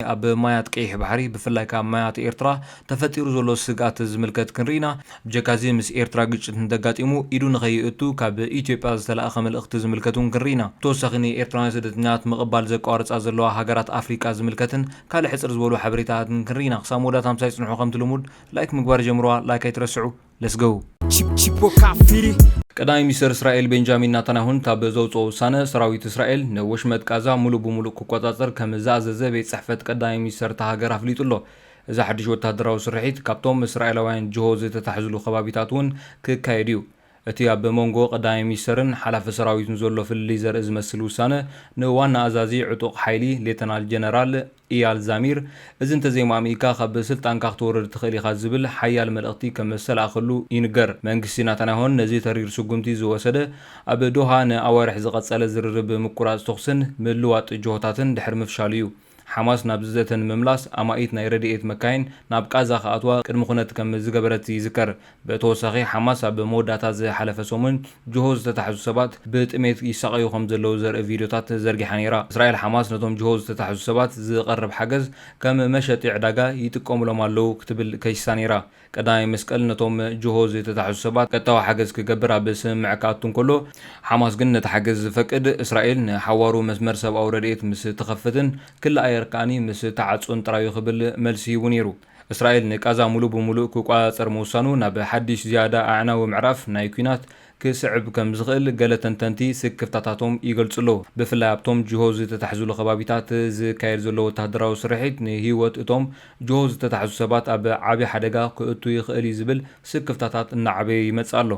ኣብ ማያት ቀይሕ ባሕሪ፣ ብፍላይ ካብ ማያት ኤርትራ ተፈጢሩ ዘሎ ስግኣት ዝምልከት ክንርኢ ኢና። ብጀካዚ፣ ምስ ኤርትራ ግጭት እንተጋጢሙ ኢዱ ንኸይእቱ ካብ ኢትዮጵያ ዝተላእኸ መልእኽቲ ዝምልከት እውን ክንርኢ ኢና። ብተወሳኺ፣ ንኤርትራውያን ስደተኛታት ምቕባል ዘቋርጻ ዘለዋ ሃገራት ኣፍሪቃ ዝምልከትን ካልእ ሕጽር ዝበሉ ሓበሬታታትን ክንርኢ ኢና። ክሳብ መወዳእታ ምሳይ ጽንሑ። ከምቲ ልሙድ፣ ላይክ ምግባር ጀምርዋ። ላይክ ኣይትረስዑ። Let's go። Chip- Chipo Kafiri. ቀዳማይ ሚኒስተር እስራኤል ቤንጃሚን ናታንያሁን ካብ ዘውፅኦ ውሳነ፣ ሰራዊት እስራኤል ንወሽመጥ ቃዛ ሙሉእ ብሙሉእ ክቆጻጸር ከም ዝኣዘዘ ቤት ጽሕፈት ቀዳማይ ሚኒስተር እታ ሃገር ኣፍሊጡ ኣሎ። እዚ ሓድሽ ወታደራዊ ስርሒት፣ ካብቶም እስራኤላውያን ጅሆ ዝተታሕዝሉ ከባቢታት እውን ክካየድ እዩ። እቲ ኣብ መንጎ ቀዳማይ ሚኒስተርን ሓላፊ ሰራዊትን ዘሎ ፍልልይ ዘርኢ ዝመስል ውሳነ፣ ንዋና ኣዛዚ ዕጡቕ ሓይሊ ሌተናል ጀነራል ኢያል ዛሚር፣ "እዚ እንተዘይማእሚእካ፣ ካብ ስልጣንካ ክትወርድ ትኽእል ኢኻ" ዝብል ሓያል መልእኽቲ ከም ዝተላእከሉ ይንገር። መንግስቲ ናታንያሆን ነዚ ተሪር ስጉምቲ ዝወሰደ፣ ኣብ ዶሃ ንኣዋርሕ ዝቐጸለ ዝርርብ ምቁራጽ ተኹስን ምልዋጥ ጅሆታትን ድሕሪ ምፍሻሉ እዩ። ሓማስ ናብዚ ዘተ ንምምላስ ኣማኢት ናይ ረድኤት መካይን ናብ ቃዛ ክኣትዋ ቅድሚ ኩነት ከም ዝገበረት ይዝከር። ብተወሳኺ፣ ሓማስ ኣብ መወዳእታ ዝሓለፈ ሰሙን፣ ጅሆ ዝተታሕዙ ሰባት ብጥሜት ይሳቐዩ ከም ዘለዉ ዘርኢ ቪድዮታት ዘርጊሓ ነይራ። እስራኤል፣ ሓማስ ነቶም ጅሆ ዝተታሕዙ ሰባት ዝቐርብ ሓገዝ ከም መሸጢ ዕዳጋ ይጥቀሙሎም ኣለዉ ክትብል ከሲሳ ነይራ። ቀዳማይ መስቀል ነቶም ጅሆ ዝተታሕዙ ሰባት ቀጥታዊ ሓገዝ ክገብር ኣብ ስምምዕ ክኣቱ እንከሎ፣ ሓማስ ግን ነቲ ሓገዝ ዝፈቅድ፣ እስራኤል ንሓዋሩ መስመር ሰብኣዊ ረድኤት ምስ ትኸፍትን ክልእ ኣየር ከኣኒ ምስ ትዓጹን ጥራይ እዩ ክብል መልሲ ሂቡ ነይሩ። እስራኤል ንቃዛ ሙሉእ ብሙሉእ ክቆጻጸር ምውሳኑ ናብ ሓድሽ ዝያዳ ኣዕናዊ ምዕራፍ ናይ ኲናት ክስዕብ ከም ዝኽእል ገለ ተንተንቲ ስክፍታታቶም ይገልጹ ኣለዉ። ብፍላይ ኣብቶም ጅሆ ዝተታሕዙሉ ከባቢታት ዝካየድ ዘሎ ወተሃደራዊ ስርሒት ንህይወት እቶም ጅሆ ዝተታሕዙ ሰባት ኣብ ዓቢ ሓደጋ ክእቱ ይኽእል እዩ ዝብል ስክፍታታት እናዓበየ ይመጽእ ኣሎ።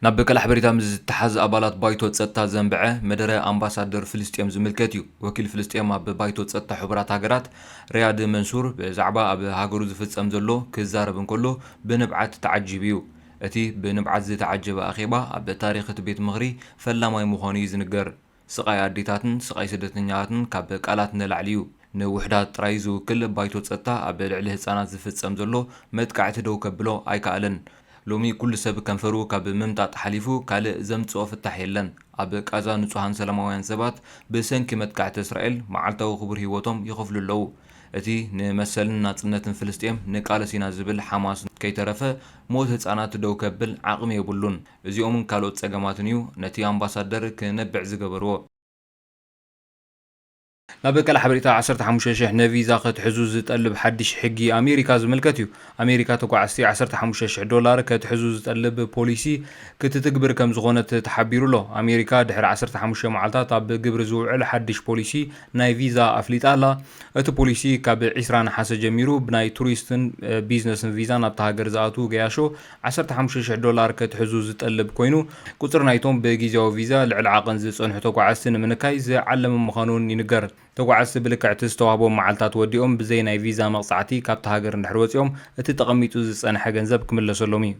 ናብ ካልእ ሓበሬታ ምስ ዝተሓዝ፣ ኣባላት ባይቶ ጸጥታ ዘንብዐ መደረ ኣምባሳደር ፍልስጤም ዝምልከት እዩ። ወኪል ፍልስጤም ኣብ ባይቶ ጸጥታ ሕቡራት ሃገራት ሪያድ መንሱር ብዛዕባ ኣብ ሃገሩ ዝፍጸም ዘሎ ክዛረብ እንከሎ ብንብዓት ተዓጂቡ እዩ። እቲ ብንብዓት ዝተዓጀበ ኣኼባ ኣብ ታሪኽ እቲ ቤት ምኽሪ ፈላማይ ምዃኑ እዩ ዝንገር። ስቓይ ኣዴታትን ስቓይ ስደተኛታትን ካብ ቃላት ንላዕሊ እዩ። ንውሑዳት ጥራይ ዝውክል ባይቶ ጸጥታ ኣብ ልዕሊ ህጻናት ዝፍጸም ዘሎ መጥቃዕቲ ደው ከብሎ ኣይከኣለን። ሎሚ ኩሉ ሰብ ከንፈሩ ካብ ምምጣጥ ሓሊፉ ካልእ ዘምጽኦ ፍታሕ የለን። ኣብ ቃዛ ንጹሃን ሰላማውያን ሰባት ብሰንኪ መጥቃዕቲ እስራኤል መዓልታዊ ክቡር ህይወቶም ይኸፍሉ ኣለዉ። እቲ ንመሰልን ናጽነትን ፍልስጤም ንቃለስ ኢና ዝብል ሓማስ ከይተረፈ ሞት ህጻናት ደው ከብል ዓቕሚ የብሉን። እዚኦምን ካልኦት ጸገማትን እዩ ነቲ ኣምባሳደር ክነብዕ ዝገበርዎ። ናብ ካልእ ሓበሬታ፣ ዓሰርተ ሓሙሽተ ሽሕ ንቪዛ ክትሕዙ ዝጠልብ ሓድሽ ሕጊ ኣሜሪካ ዝምልከት እዩ። ኣሜሪካ ተጓዓዝቲ ዓሰርተ ሓሙሽተ ሽሕ ዶላር ክትሕዙ ዝጠልብ ፖሊሲ ክትትግብር ከም ዝኾነት ተሓቢሩ ኣሎ። ኣሜሪካ ድሕሪ ዓሰርተ ሓሙሽተ መዓልታት ኣብ ግብሪ ዝውዕል ሓድሽ ፖሊሲ ናይ ቪዛ ኣፍሊጣ ኣላ። እቲ ፖሊሲ ካብ ዕስራ ነሓሰ ጀሚሩ ብናይ ቱሪስትን፣ እ፣ ቢዝነስን ቪዛ ናብታ ሃገር ዝኣትዉ ገያሾ ዓሰርተ ሓሙሽተ ሽሕ ዶላር ክትሕዙ ዝጠልብ ኮይኑ፣ ቁጽሪ ናይቶም ብጊዜያዊ ቪዛ ልዕሊ ዓቐን ዝጸንሑ ተጓዓዝቲ ንምንካይ ዝዓለመ ምዃኑን ይንገር። ተጓዓዝቲ ብልክዕ እቲ ዝተዋህቦም መዓልታት ወዲኦም ብዘይ ናይ ቪዛ መቕጻዕቲ ካብታ ሃገር እንድሕር ወጺኦም፣ እቲ ተቐሚጡ ዝጸንሐ ገንዘብ ክምለሰሎም እዩ።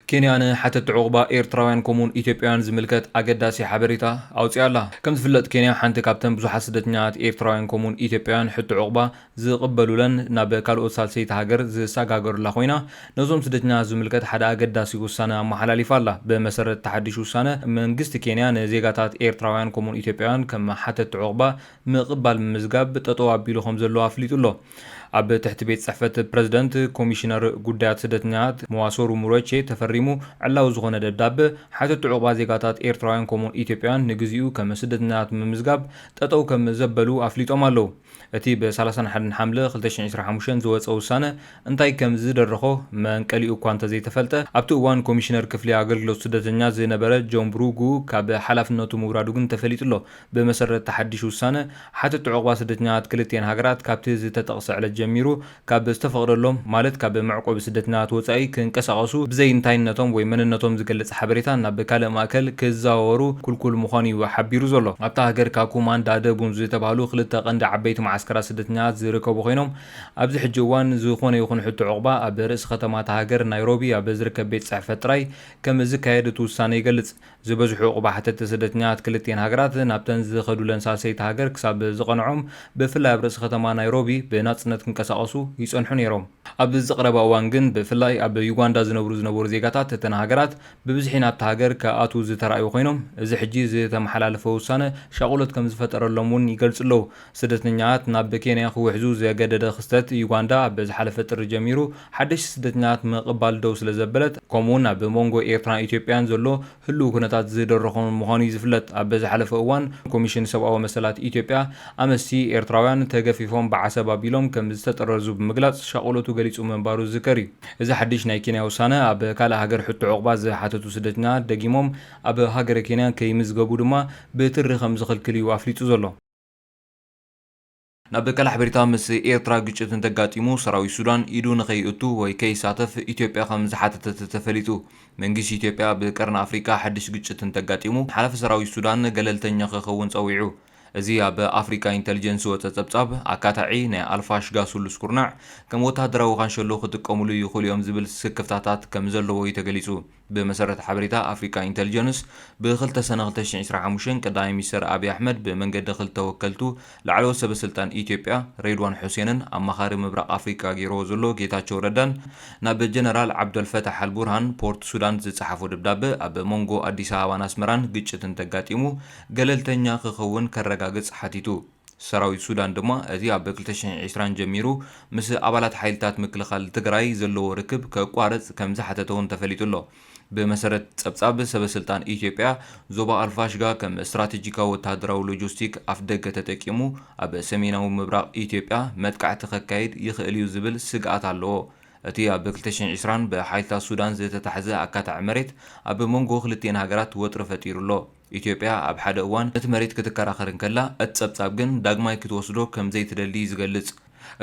ኬንያ ንሓተቲ ዑቕባ ኤርትራውያን ከምኡውን ኢትዮጵያውያን ዝምልከት ኣገዳሲ ሓበሬታ ኣውጺኣ ኣላ። ከም ዝፍለጥ፣ ኬንያ ሓንቲ ካብተን ብዙሓት ስደተኛታት ኤርትራውያን ከምኡውን ኢትዮጵያውያን ሕቶ ዑቕባ ዝቕበሉለን ናብ ካልኦት ሳልሰይቲ ሃገር ዝሰጋገሩላ ኮይና፣ ነዞም ስደተኛታት ዝምልከት ሓደ ኣገዳሲ ውሳነ ኣመሓላሊፋ ኣላ። ብመሰረት እቲ ሓድሽ ውሳነ፣ መንግስቲ ኬንያ ንዜጋታት ኤርትራውያን ከምኡውን ኢትዮጵያውያን ከም ሓተቲ ዑቕባ ምቕባል ምምዝጋብ ጠጠው ኣቢሉ ከም ዘሎ ኣፍሊጡ ኣሎ። ኣብ ትሕቲ ቤት ጽሕፈት ፕረዚደንት፣ ኮሚሽነር ጉዳያት ስደተኛታት መዋሰሩ ሙሮቼ ተፈሪሙ ዕላዊ ዝኾነ ደብዳበ፣ ሓተቲ ዑቕባ ዜጋታት ኤርትራውያን ከምኡውን ኢትዮጵያውያን ንግዚኡ ከም ስደተኛታት ምምዝጋብ ጠጠው ከም ዘበሉ ኣፍሊጦም ኣለዉ። እቲ ብ ሰላሳን ሓደን ሓምለ ክልተ ሽሕን ዕስራን ሓሙሽተን ዝወጸ ውሳነ እንታይ ከም ዝደረኾ መንቀሊኡ እኳ እንተዘይተፈልጠ፣ ኣብቲ እዋን ኮሚሽነር ክፍሊ ኣገልግሎት ስደተኛ ዝነበረ ጆን ብሩጉ ካብ ሓላፍነቱ ምውራዱ ግን ተፈሊጡ ኣሎ። ብመሰረት እቲ ሓድሽ ውሳነ፣ ሓተቲ ዑቕባ ስደተኛታት ክልቲኤን ሃገራት ካብቲ ዝተጠቕሰ ዕለት ጀሚሩ ካብ ዝተፈቕደሎም፣ ማለት ካብ መዕቆቢ ስደተኛታት ወጻኢ ክንቀሳቐሱ፣ ብዘይ እንታይነቶም ወይ መንነቶም ዝገልጽ ሓበሬታ ናብ ካልእ ማእከል ክዘዋወሩ ክልኩል ምዃኑ እዩ ሓቢሩ ዘሎ። ኣብታ ሃገር ካኩማን ዳደቡን ዝተባህሉ ክልተ ቀንዲ ዓበይቲ መዓስከራት ስደተኛታት ዝርከቡ ኮይኖም፣ ኣብዚ ሕጂ እዋን ዝኾነ ይኹን ሕቶ ዑቕባ ኣብ ርእሲ ከተማ እታ ሃገር ናይሮቢ ኣብ ዝርከብ ቤት ጽሕፈት ጥራይ ከም ዝካየድ እቲ ውሳነ ይገልጽ። ዝበዝሑ ዑቕባ ሓተቲ ስደተኛታት ክልቲኤን ሃገራት ናብተን ዝኸዱለን ሳልሰይቲ ሃገር ክሳብ ዝቐንዖም ብፍላይ ኣብ ርእሲ ከተማ ናይሮቢ ብናጽነት ክንቀሳቐሱ ይጸንሑ ነይሮም። ኣብ ዝቐረበ እዋን ግን ብፍላይ ኣብ ዩጋንዳ ዝነብሩ ዝነበሩ ዜጋታት እተን ሃገራት ብብዝሒ ናብቲ ሃገር ክኣትዉ ዝተራእዩ ኮይኖም፣ እዚ ሕጂ ዝተመሓላለፈ ውሳነ ሻቕሎት ከም ዝፈጠረሎም እውን ይገልጹ ኣለዉ። ስደተኛታት ናብ ኬንያ ክውሕዙ ዘገደደ ክስተት ዩጋንዳ ኣብ ዝሓለፈ ጥሪ ጀሚሩ ሓደሽቲ ስደተኛታት ምቕባል ደው ስለ ዘበለት፣ ከምኡውን ኣብ መንጎ ኤርትራን ኢትዮጵያን ዘሎ ህልው ኩነታት ዝደረኾ ምዃኑ እዩ ዝፍለጥ። ኣብ ዝሓለፈ እዋን ኮሚሽን ሰብኣዊ መሰላት ኢትዮጵያ ኣምነስቲ ኤርትራውያን ተገፊፎም ብዓሰብ ኣቢሎም ከም ዝተጠረዙ ብምግላጽ ሻቕሎቱ ገሊጹ ምንባሩ ዝዝከር እዩ። እዚ ሓድሽ ናይ ኬንያ ውሳነ ኣብ ካልእ ሃገር ሕቶ ዑቕባ ዝሓተቱ ስደተኛታት ደጊሞም ኣብ ሃገረ ኬንያ ከይምዝገቡ ድማ ብትሪ ከም ዝኽልክል እዩ ኣፍሊጡ ዘሎ። ናብ ካልእ ሓበሬታ፣ ምስ ኤርትራ ግጭት እንተጋጢሙ ሰራዊት ሱዳን ኢዱ ንኸይእቱ ወይ ከይሳተፍ ኢትዮጵያ ከም ዝሓተተት ተፈሊጡ። መንግስቲ ኢትዮጵያ ኣብ ቀርኒ ኣፍሪቃ ሓድሽ ግጭት እንተጋጢሙ ሓላፊ ሰራዊት ሱዳን ገለልተኛ ክኸውን ጸዊዑ። እዚ ኣብ ኣፍሪቃ ኢንተሊጀንስ ዝወጸ ጸብጻብ፣ ኣካታዒ ናይ ኣልፋሽጋ ስሉስ ኩርናዕ ከም ወተሃደራዊ ካንሸሎ ክጥቀሙሉ ይኽእሉ እዮም ዝብል ስክፍታታት ከም ዘለዎ እዩ ተገሊጹ። ብመሰረት ሓበሬታ ኣፍሪቃ ኢንተሊጀንስ፣ ብክልተ ሰነ ክልተ ሽሕን ዕስራን ሓሙሽተን ቀዳማይ ሚኒስተር ኣብይ ኣሕመድ ብመንገዲ ክልተ ወከልቱ ላዕለዎት ሰበ ስልጣን ኢትዮጵያ ሬድዋን ሑሴንን ኣማኻሪ ምብራቕ ኣፍሪቃ ገይርዎ ዘሎ ጌታቸው ረዳን ናብ ጀነራል ዓብደልፈታሕ ኣልቡርሃን ፖርት ሱዳን ዝጸሓፎ ደብዳበ ኣብ መንጎ ኣዲስ ኣበባን ኣስመራን ግጭት እንተጋጢሙ ገለልተኛ ክኸውን ከረጋግጽ ሓቲቱ። ሰራዊት ሱዳን ድማ እቲ ኣብ ክልተ ሽሕን ዕስራን ጀሚሩ ምስ ኣባላት ሓይልታት ምክልኻል ትግራይ ዘለዎ ርክብ ከቋርጽ ከም ዝሓተተ እውን ተፈሊጡ ኣሎ። ብመሰረት ጸብጻብ ሰበ ስልጣን ኢትዮጵያ፣ ዞባ ኣልፋሽጋ ከም ስትራቴጂካዊ ወተሃደራዊ ሎጂስቲክ ኣፍደገ ተጠቂሙ ኣብ ሰሜናዊ ምብራቕ ኢትዮጵያ መጥቃዕቲ ከካይድ ይኽእል እዩ ዝብል ስግኣት ኣለዎ። እቲ ኣብ ክልተ ሽሕን ዕስራን ብሓይልታት ሱዳን ዝተታሕዘ ኣካታዒ መሬት ኣብ መንጎ ክልቲኤን ሃገራት ወጥሪ ፈጢሩ ኣሎ። ኢትዮጵያ ኣብ ሓደ እዋን ነቲ መሬት ክትከራኸር እንከላ፣ እቲ ጸብጻብ ግን ዳግማይ ክትወስዶ ከም ዘይትደሊ እዩ ዝገልጽ።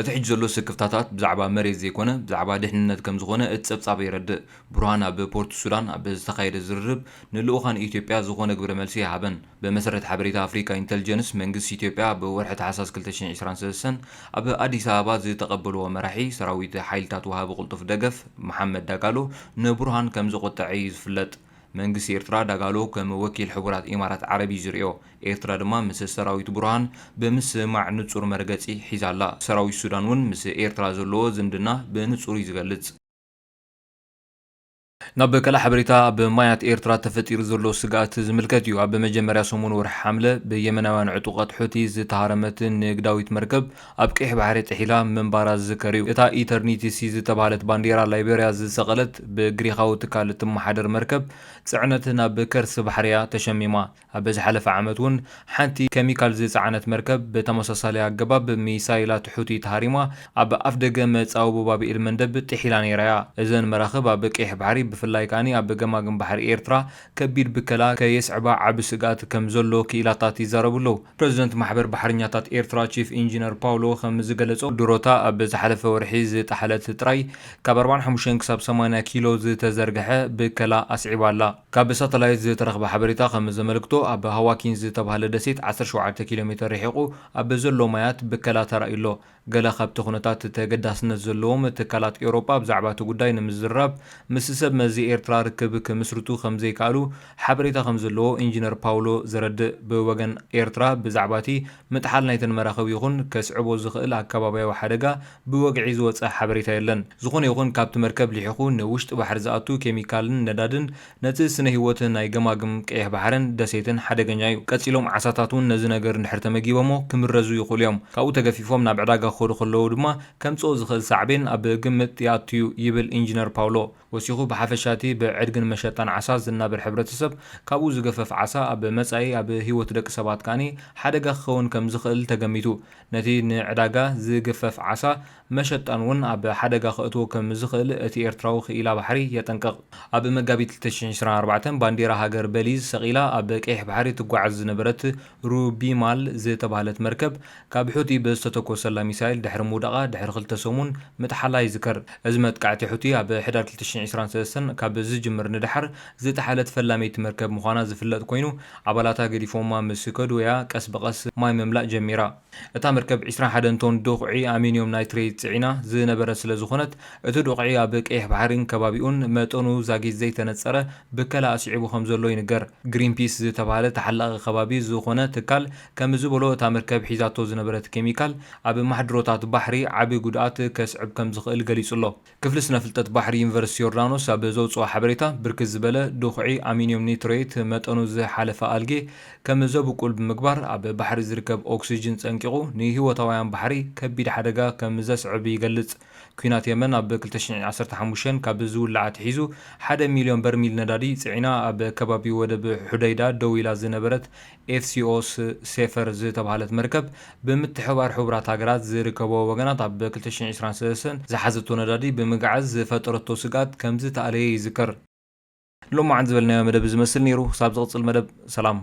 እቲ ሕጂ ዘሎ ስክፍታታት ብዛዕባ መሬት ዘይኮነ፣ ብዛዕባ ድሕንነት ከም ዝኾነ እቲ ጸብጻብ የረድእ። ብሩሃን ኣብ ፖርት ሱዳን ኣብ ዝተኻየደ ዝርርብ ንልኡኻን ኢትዮጵያ ዝኾነ ግብረ መልሲ ኣይሃበን። ብመሰረት ሓበሬታ ኣፍሪካ ኢንተሊጀንስ፣ መንግስቲ ኢትዮጵያ ኣብ ወርሒ ታሕሳስ ክልተ ሽሕን ዕስራን ሰለስተን ኣብ ኣዲስ ኣበባ ዝተቐበልዎ መራሒ ሰራዊት ሓይልታት ወሃቢ ቅልጡፍ ደገፍ መሓመድ ዳጋሎ ንብሩሃን ከም ዘቖጠዐ እዩ ዝፍለጥ። መንግስቲ ኤርትራ ዳጋሎ ከም ወኪል ሕቡራት ኢማራት ዓረብ እዩ ዝርእዮ። ኤርትራ ድማ ምስ ሰራዊት ብሩሃን ብምስምማዕ ንጹር መርገጺ ሒዛ ኣላ። ሰራዊት ሱዳን እውን ምስ ኤርትራ ዘለዎ ዝምድና ብንጹር እዩ ዝገልጽ። ናብ ካልእ ሓበሬታ፣ ኣብ ማያት ኤርትራ ተፈጢሩ ዘሎ ስግኣት ዝምልከት እዩ። ኣብ መጀመርያ ሰሙን ወርሒ ሓምለ ብየመናውያን ዕጡቓት ሑቲ ዝተሃረመት ንግዳዊት መርከብ ኣብ ቀይሕ ባሕሪ ጥሒላ ምንባራ ዝዝከር እዩ። እታ ኢተርኒቲ ሲ ዝተባህለት ባንዴራ ላይቤርያ ዝሰቐለት ብግሪኻዊ ትካል እትመሓደር መርከብ ጽዕነት ናብ ከርሲ ባሕሪ እያ ተሸሚማ። ኣብ ዝሓለፈ ዓመት እውን ሓንቲ ኬሚካል ዝጸዓነት መርከብ ብተመሳሳሊ ኣገባብ ሚሳይላት ሑቲ ተሃሪማ ኣብ ኣፍደገ መጻወ ባብ ኤል መንደብ ጥሒላ ነይራ እያ። እዘን መራኽብ ኣብ ቀይሕ ባሕሪ፣ ብፍላይ ከኣ ኣብ ገማግም ባሕሪ ኤርትራ ከቢድ ብከላ ከየስዕባ ዓቢ ስግኣት ከም ዘሎ ክኢላታት ይዛረቡ ኣለዉ። ፕረዚደንት ማሕበር ባሕረኛታት ኤርትራ ቺፍ ኢንጂነር ፓውሎ ከም ዝገለጾ፣ ድሮታ ኣብ ዝሓለፈ ወርሒ ዝጠሓለት ጥራይ ካብ ኣርባዓን ሓሙሽተን ክሳብ ሰማንያ ኪሎ ዝተዘርግሐ ብከላ ኣስዒባ ኣላ። ካብ ሳተላይት ዝተረኽበ ሓበሬታ ከም ዘመልክቶ፣ ኣብ ሃዋኪን ዝተባህለ ደሴት ዓሰርተ ሸውዓተ ኪሎ ሜተር ርሒቑ ኣብ ዘሎ ማያት ብከላ ተራእዩ ኣሎ። ገለ ካብቲ ኩነታት ተገዳስነት ዘለዎም ትካላት ኤውሮጳ ብዛዕባ እቲ ጉዳይ ንምዝርራብ ምስ ሰብ መዚ ኤርትራ ርክብ ክምስርቱ ከም ዘይከኣሉ ሓበሬታ ከም ዘለዎ ኢንጂነር ፓውሎ ዘረድእ። ብወገን ኤርትራ ብዛዕባ እቲ ምጥሓል ናይተን መራኽብ ይኹን ከስዕቦ ዝኽእል ኣከባብያዊ ሓደጋ ብወግዒ ዝወጸ ሓበሬታ የለን። ዝኾነ ይኹን ካብቲ መርከብ ልሒኹ ንውሽጢ ባሕሪ ዝኣቱ ኬሚካልን ነዳድን ነቲ ስነ ህይወት ናይ ገማግም ቀይሕ ባሕርን ደሴትን ሓደገኛ እዩ። ቀጺሎም ዓሳታት እውን ነዚ ነገር እንድሕር ተመጊቦሞ ክምረዙ ይኽእሉ እዮም። ካብኡ ተገፊፎም ናብ ዕዳጋ ክኸዱ ከለዉ ድማ ከምጽኦ ዝኽእል ሳዕቤን ኣብ ግምት ይኣቱ እዩ ይብል ኢንጂነር ፓውሎ። ወሲኹ ብሓፈሻ እቲ ብዕድግን መሸጣን ዓሳ ዝናበር ሕብረተሰብ ካብኡ ዝገፈፍ ዓሳ ኣብ መጻኢ ኣብ ህይወት ደቂ ሰባት ከኣ ሓደጋ ክኸውን ከም ዝኽእል ተገሚቱ። ነቲ ንዕዳጋ ዝግፈፍ ዓሳ መሸጣን እውን ኣብ ሓደጋ ከእትዎ ከም ዝኽእል እቲ ኤርትራዊ ክኢላ ባሕሪ የጠንቅቕ። ኣብ መጋቢት ክልተ ሽሕን ዕስራን ኣርባዕተን ባንዴራ ሃገር በሊዝ ሰቒላ ኣብ ቀይሕ ባሕሪ ትጓዓዝ ዝነበረት ሩቢማል ዝተባህለት መርከብ ካብ ሑቲ ብዝተተኮሰላ ሚሳይል ድሕሪ ምውዳቓ ድሕሪ ክልተ ሰሙን ምጥሓላ ይዝከር። እዚ መጥቃዕቲ ሑቲ ኣብ ሕዳር ክልተ ሽሕን ዕስራን ሰለስተን ካብ ዝጅምር ንደሓር ዝጠሓለት ፈላመይቲ መርከብ ምዃና ዝፍለጥ ኮይኑ፣ ኣባላታ ገዲፎማ ምስ ከዱ እያ ቀስ ብቐስ ማይ ምምላእ ጀሚራ። እታ መርከብ ዕስራን ሓደን ቶን ድኹዒ ኣሚኒየም ናይትሬት ጽዒና ዝነበረ ስለ ዝኾነት፣ እቲ ድኹዒ ኣብ ቀይሕ ባሕሪን ከባቢኡን መጠኑ ዛጊት ዘይተነጸረ ብከላ ኣስዒቡ ከም ዘሎ ይንገር። ግሪንፒስ ዝተባህለ ተሓላቒ ከባቢ ዝኾነ ትካል ከም ዝበሎ፣ እታ መርከብ ሒዛቶ ዝነበረት ኬሚካል ኣብ ማሕድሮታት ባሕሪ ዓቢ ጉድኣት ከስዕብ ከም ዝኽእል ገሊጹ ኣሎ። ክፍሊ ስነ ፍልጠት ባሕሪ ዩኒቨርሲቲ ዮርዳኖስ ኣብ ዘውፅኦ ሓበሬታ፣ ብርክት ዝበለ ድኹዒ ኣሚኒየም ኒትሬት መጠኑ ዝሓለፈ ኣልጌ ከም ዘብቁል ብምግባር፣ ኣብ ባሕሪ ዝርከብ ኦክሲጅን ጸንቂቑ ንህይወታውያን ባሕሪ ከቢድ ሓደጋ ከም ዘስዕብ ይገልጽ። ኲናት የመን ኣብ ክልተ ሽሕን ዓሰርተ ሓሙሽተን ካብ ዝውላዕ ኣትሒዙ ሓደ ሚልዮን በርሚል ነዳዲ ጽዒና ኣብ ከባቢ ወደብ ሑደይዳ ደው ኢላ ዝነበረት ኤፍሲኦስ ሴፈር ዝተባህለት መርከብ፣ ብምትሕብባር ሕቡራት ሃገራት ዝርከቦ ወገናት ኣብ ክልተ ሽሕን ዕስራን ሰለስተን ዝሓዘቶ ነዳዲ ብምግዓዝ ዝፈጠረቶ ስግኣት ከም ዝተኣለየ ይዝከር። ሎማዓንቲ ዝበልናዮ መደብ ዝመስል ነይሩ። ክሳብ ዝቕጽል መደብ፣ ሰላም።